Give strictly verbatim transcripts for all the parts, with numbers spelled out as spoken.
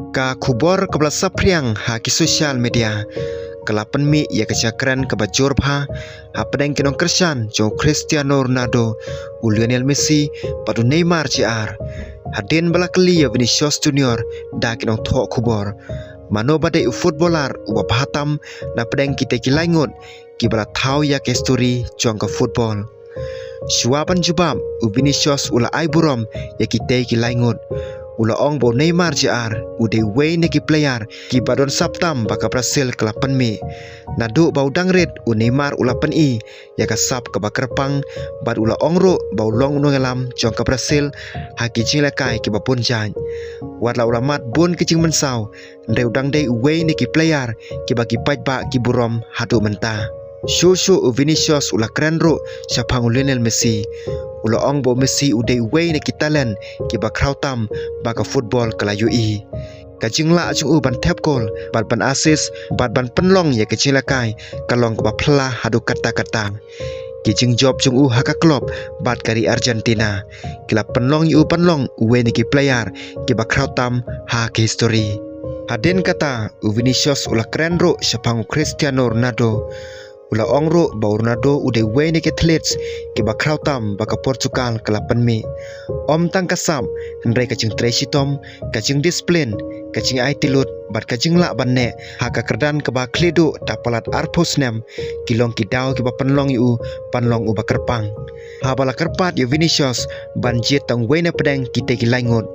Ka khubor kaba la saphriang ha ki social media ka la pynmih ïa ka jingkren kaba jur bha hapdeng ki nongkyrshan jong u Cristiano Ronaldo, u Lionel Messi bad u Neymar Junior. Hadien ba la kylli ïa u Vinicius Junior da ki nongthoh khubor mano ba dei u footballer uba bha tam napdeng kitei ki lai ngut kiba la thaw ïa ka histori jong ka football. Shuwa ban jubab, u Vinicius u la ai burom ïa kitei ki lai ngut. U la ong ba u Neymar Junior u dei uwei na ki player kiba don sap tam ba ka Brazil ka la pynmih. Naduh ba u dang rit, u Neymar u la pyni ïa ka sap kaba kyrpang bad u la ong ruh ba u long u nongïalam jong ka Brazil ha ki jingïalehkai kiba bun jait. Wat la u la mad bun ki jingmynsaw, hynrei u dang dei uwei na ki player kiba ki paidbah ki burom haduh mynta. Shuh shuh u Vinicius u la kren ruh shaphang u Lionel Messi. U la ong ba u Messi u dei uwei na ki talent kiba khraw tam ba ka football ka la ïohi. Ka jinglah jong u ban thep gol bad ban assist bad ban pynlong ïa ka jingïalehkai ka long kaba phylla haduh katta katta. Ki jingjop jong u ha ka club bad ka ri Argentina ki la pynlong ïa u ban long uwei na ki player kiba khraw tam ha ka histori. Hadien kata, u Vinicius u la kren ruh shaphang u Cristiano Ronaldo. U la ong ruh ba u Ronaldo u dei uwei na ki athletes kiba khraw tam ba ka Portugal ka la pynmih. Ym tang ka sap, hynrei ka jingtrei shitom, ka jingdiscipline, ka jingaiti lut bad ka jinglah ban neh ha ka kyrdan kaba khlieh duh da palat arphew snem ki long ki daw kiba pynlong ïa u ban long uba kyrpang. Haba la kyrpad ïa u Vinicius ban jied tang uwei napdeng kitei ki lai ngut,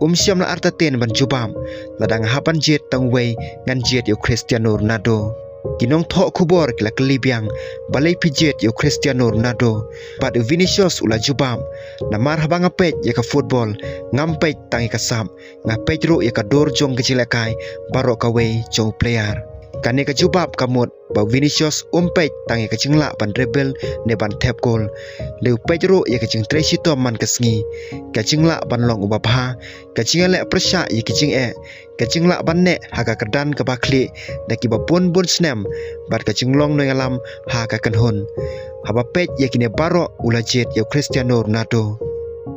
um shym la artatien ban jubab, lada nga hap ban jied tang uwei, ngan jied ïa u Cristiano Ronaldo. Ki nongthoh khubor ki la kylli biang, balei phi jied ïa u Cristiano Ronaldo? Bad u Vinicius u la jubab, namar haba nga peit ïa ka football, ngam peit tang ïa ka sap, nga peit ruh ïa ka dur jong ka jingïalehkai baroh kawei jong u player. Kane ka jubab ka mut ba u Vinicius um peit tang ïa ka jinglah ban dribble ne ban thep gol. Hynrei u peit ruh ïa ka jingtrei shitom man ka sngi, ka jinglah ban long uba bha, ka jingïaleh pyrshah ïa ki jingeh, ka jinglah ban neh ha ka kyrdan kaba khlieh da kiba bun bun snem, bad ka jinglong nongïalam ha ka kynhun. Haba peit ïa kine baroh, u la jied ïa u Cristiano Ronaldo.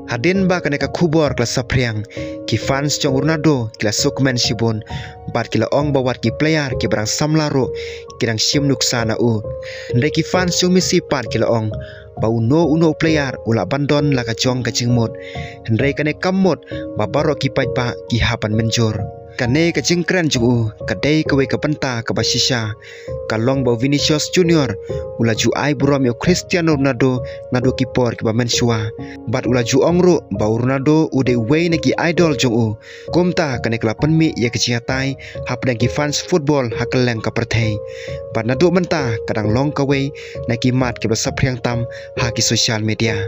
Hadien ba kane ka khubor ka la saphriang, ki fans jong u Ronaldo ki la sngewkmen shibun bad ki la ong ba wat ki player kiba dang samla ruh ki dang shim nuksa na u. Hynrei ki fans jong u Messi pat ki la ong ba uno uno u player u lah ban don la ka jong ka jingmut, hynrei kane kam mut ba baroh ki paidbah ki hap ban mynjur. Kane ka jingkren jong u ka dei kawei ka bynta kaba shisha. Ka long ba u Vinicius Junior u la ju ai burom ïa u Cristiano Ronaldo naduh ki por kiba mynshuwa. Bad u la ju ong ruh ba u Ronaldo u dei uwei na ki idol jong u. Kumta kane ka la pynmih ïa ka jingïatai hapdeng ki fans football ha kylleng ka pyrthei. Bad naduh mynta ka dang long kawei na ki mat kiba saphriang tam ha ki social media.